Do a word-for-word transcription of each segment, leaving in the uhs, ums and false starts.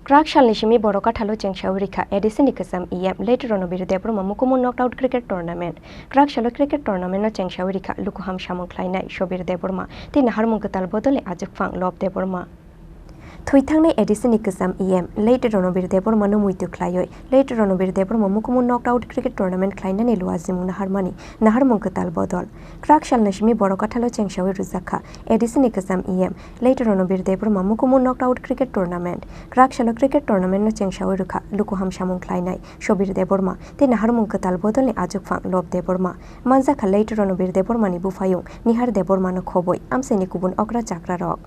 Kwrak salni simi Borok Kathalo chengsawi rikha A D C ni kwcham E M late Ronobir Debbarma mukumu knocked out cricket tournament. Kwrak salo cricket tournament no chengsawi rikha lukuham samung khlainai Sobir Debbarma tei naharmung kwtal bodolni achukphang Love Debbarma. Thwi thangnai A D C ni kwcham E M late Ronobir Debbarma no muitu khlaiwi late Ronobir Debbarma mukumu knocked out cricket tournament khlainani luajimung naharmani naharmung kwtal bodol. Kwrak salni simi Borok Kathalo chengsawi rwjakha A D C ni kwcham E M late Ronobir Debbarma mukumu knocked out cricket tournament. Kwrak salo cricket tournament no chengsawi rwkha lukuham samung khlainai Sobir Debbarma tei naharmung kwtal bodolni achukphang Love Debbarma. Manjakha late Ronobir Debbarmani buphayung Nihar Debbarmano khobwi amchaini kubun okra chakrarok.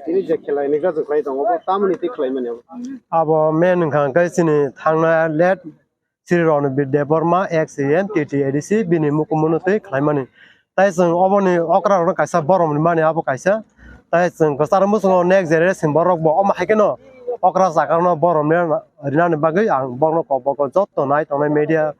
Tini je khelai ni gajak khlai tongo, bo tamoni tei khlai mani abo? Abo main wngkha hwnkhe chini thangnai late Sri Ronobir Debbarma, ex E M, T T A D C, bini mukumu no tei khlai mani. Tai chwng oboni okra rokno kaisa borom rimani abo kaisa. Tai chwng kwcharo muchungo next generation borok bo omo hai kheno okra chakra no borom rina-, rinani bagwi ang borokno kok bogo jotto nai tongnai media,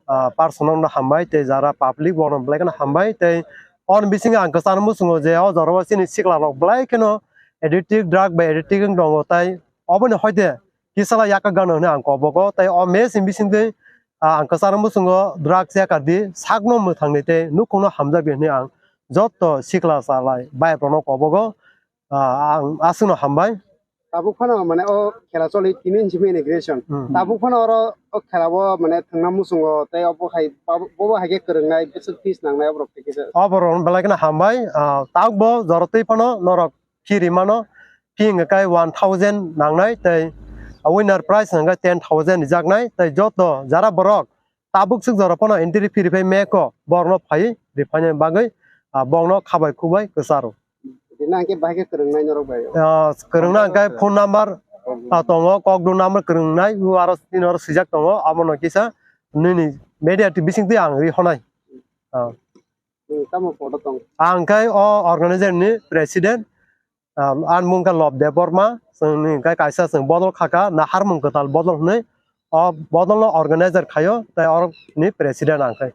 ah, person rokno hambai tei jara public borokno belai kheno hambai tei oni bisingo ang kwcharo muchungo je o jorao chini sikla rok belai kheno addictive, drug bai addictive wng tongo tai oboni hoite kisala yakha gana hwnwi ang kok bogo tei o match ni bisingtwi, ah, ang kwcharo muchungo drugs yakar di sakno mwthangni tei nukhungno hamjakdi hwnwi ang jotto sikla chalai bayap rokno kok bogo, ah, ang aswkno hambai. Tabuk phano mane o khela choli tini inchi mini graduation. Hmm. Tabuk phano oro o khela bo mane thwngna muchungo tei obo hai bo, bo hai khe kwrwngnai bwswk fees nangnai oborok khe kisa. Oborok belai kheno hambai, ah, tabuk bo jorotwi phano norok fee rimano, fee hwnkhe kai one thousand nangnai tei winner prize hwnkhe ten thousand rijaknai tei joto jara borok tabuk swk jora phano entry fee riphai meko borokno phai riphaina bagwi, ah, borokno khabai khukbai kwcharo. Tini hwnkhe bahai khe kwrwngnai norok bai? Ah, kwrwngna hwnkhe phone number, ah, tongo, kokduk number kwrwngnai, o aro tini oro swijak tongo, abono kisa nini media twi bisingtwi ang ri honai. Ah. Nwng tamo podo tong? Ang khe o organizer ni president, ah, ani mung khe Love Debbarma, chwngni khe kaisa chwng bodol khaka, naharmung kwtal bodol hwnwi o bodol no organizer khaio, tei oro ni president ang khe.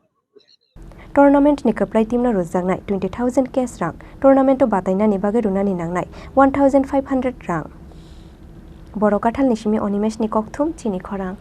Tournament ni kwplai team no rwjaknai twenty thousand cash rang, tournament o batainani bagwi rwnani nangnai one thousand five hundred rang. Borok Kathal ni simi Animesh ni kokthum chini khorang.